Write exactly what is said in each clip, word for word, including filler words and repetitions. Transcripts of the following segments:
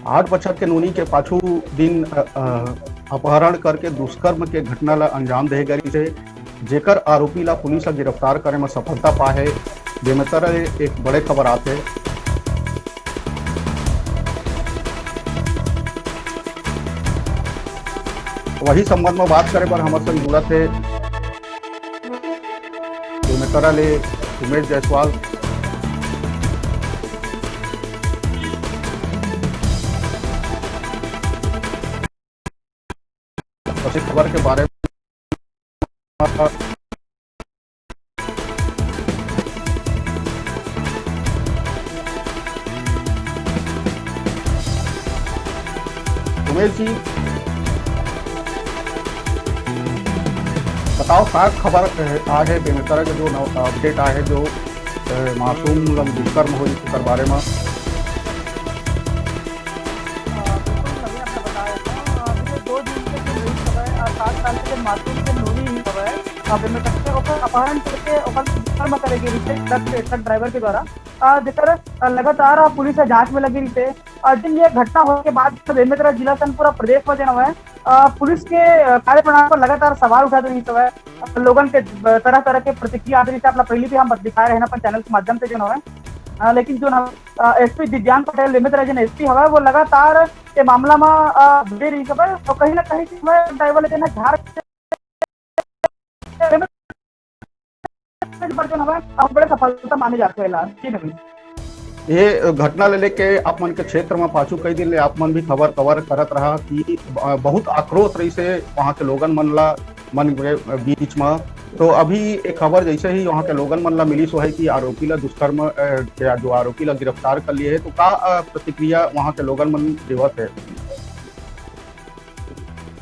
आठ बछर के नोनी के पाछू दिन, अ, अ, अपहरण करके दुष्कर्म के घटना ला अंजाम दे गए रहिस हे, जेकर आरोपी ला पुलिस ह गिरफ्तार करे म सफलता पाए हे। बेमेतरा ले एक बड़े खबर आथे। वही संबंध में बात करे बर हमर संग जुड़त हे बेमेतरा ले उमेश जायसवाल। सबसे खबर के बारे में उमेश जी, बताओ, का खबर, अ, आए हे बेमेतरा के, जो नव-, अपडेट आए हे, जो, अ, मासूम लग दुष्कर्म होइस, ओकर बारे में? अ, बिल्कुल, अभी आपने बताया था, अ, अभी ये दो जून के जो न्यूज़ हवय, अ, सात साल के जो मासूम के नोनी ही हवय, अ, बेमेतरा से ओकर अपहरण करके ओकर दुष्कर्म करे गे रहिसे ट्रक के, ट्रक ड्राइवर के द्वारा, अ, जेकर, अ, लगातार, अ, पुलिस ह जांच में लगे रहिसे। अ, जिन ये घटना होए के बाद बेमेतरा जिला संग पूरा प्रदेश में जेन हवय, अ, पुलिस के, अ, कार्यप्रणाली पर लगातार सवाल उठत रहिस हवय। अ, लोगन के ब-, तरह-तरह के प्रतिक्रिया आत रहिस हे। आप ला पहिली भी हम बत-, दिखाए रहेन अपन चैनल के माध्यम से जेन हवय। अ, लेकिन जो ना, अ, एसपी दिव्यांग पटेल, बेमेतरा जेन एसपी हवय, वो लगातार ये मामला म, अ, जुड़े रहिस हवय। तो कहीं ना कहीं जो हवय, ड्राइवर लेके ना झार के बर जो हवय, अ, बड़े सफलता माने जाथे एला। जी नवीन। ये घटना ले लेके आप मन के क्षेत्र में पाछू कई दिन ले आप मन भी खबर कवर करत रहा कि, अ, बहुत आक्रोश रहिसे वहाँ के लोगन मन ला, मन के बीच में। तो अभी एक खबर जैसे ही वहाँ के लोगन मन ला मिली सो है कि आरोपी ला दुष्कर्म, अ, के जो आरोपी ला गिरफ्तार कर लिए है, तो का, अ, प्रतिक्रिया वहाँ के लोगन मन देवत है?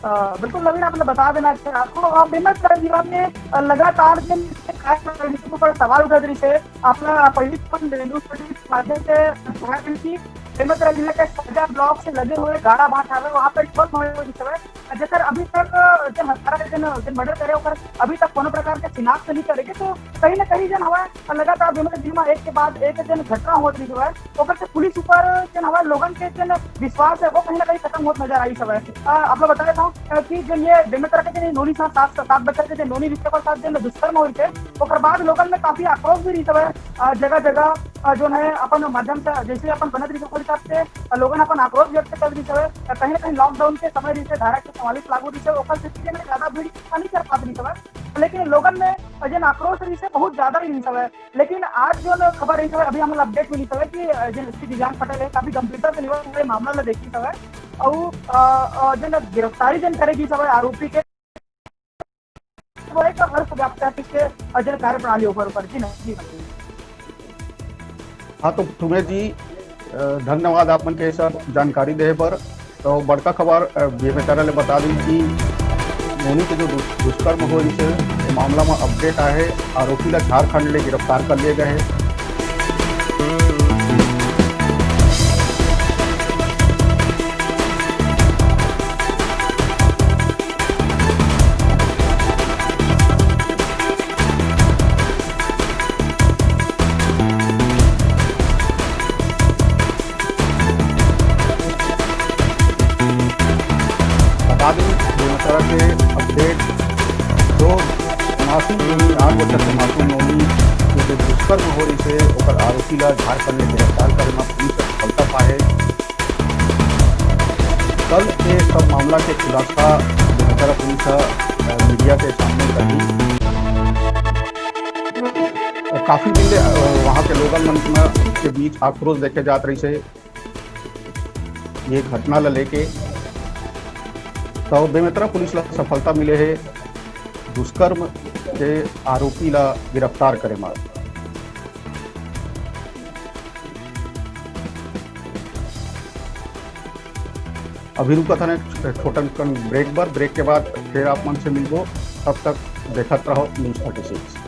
अ, बिल्कुल नवीन, आपने बता देना चाहिए आपको, अ, बेमेतरा जिला में, अ, लगातार जिन कार्यप्रणाली के ऊपर सवाल उठत रहिसे, आपने पहली अपन न्यूज़ के माध्यम से बताया कि बेमेतरा जिला के सजा ब्लॉक से लगे हुए गाड़ा भाट हावे, वहाँ पे ठोस मारे हुए दिखे हुए। जेकर अभी तक, अ, जन हत्यारा, जन, जन मर्डर करे, ओकर अभी तक कोनो प्रकार के शिनाख्त नहीं करे गे, तो कहीं ना कहीं जन हवा लगातार बेमेतरा जिला में एक के बाद एक जन घटना होत रही है, ओकर से पुलिस ऊपर जन हवा लोगन के जन विश्वास है, वो कहीं ना कहीं खत्म होत नजर आई सब है। अ, आप लोग बता देता हूँ, अ, कि जन ये बेमेतरा के जन नोनी साथ, सात, सात बच्चा के जन नोनी रिश्ते पर साथ जन दुष्कर्म हो रही है, ओकर बाद लोगन में काफी आक्रोश भी रही सब है। अ, जगह जगह, अ, जो है अपन माध्यम से जैसे अपन बनत रही ओकर हिसाब से, अ, लोगन अपन आक्रोश व्यक्त कर रही सब है। अ, कहीं ना कहीं लॉकडाउन के समय रही धारा के चौवालीस लागू रही, ओकर से चीजें में ज्यादा भीड़ नहीं कर पात रही सब है। लेकिन लोगन में, अ, जन आक्रोश रही से बहुत ज्यादा ही रही सब है। लेकिन आज जो न खबर रही सब है, अभी हमला अपडेट मिली सब है कि, अ, जन एसपी दिव्यांग पटेल है, काफी गंभीरता से लेवत हुए मामला ला देखी सब है। और, अ, अ, जन गिरफ्तारी जन करेगी सब है आरोपी के, वो एक हर व्यापक के, अ, जन कार्यप्रणाली ऊपर, ऊपर। जी नहीं, जी नहीं। हाँ, तो तुम्हें जी, अ, धन्यवाद आप मन के सब जानकारी देहे बर। तो बड़का खबर, अ, बेमेतरा ले बता दी कि नोनी के जो दुष-, दुष्कर्म हो रही है, मामला में अपडेट आए है, आरोपी ला झारखंड ले गिरफ्तार कर लिए गए हैं। बता दें, बेमेतरा के अपडेट, जो मासूम नोनी, आठ बछर के मासूम नोनी के जो दुष्कर्म हो रही से, ओकर आरोपी ला झारखंड में गिरफ्तार करे में पुलिस सफलता पाए। कल के सब मामला के खुलासा बेमेतरा पुलिस ह, अ, मीडिया के सामने करही। अ, काफी दिन ले, अ, वहाँ के लोगन मन म-, के बीच आक्रोश देखे जात रही से ये घटना ला लेके। तो बेमेतरा पुलिस ला सफलता मिले है दुष्कर्म के आरोपी ला गिरफ्तार करे मा। अभी रुकत हन एक छोटन कन ब्रेक बर। ब्रेक के बाद फिर आप मन से मिलबो। तब तक देखत रहो न्यूज़ थर्टी सिक्स।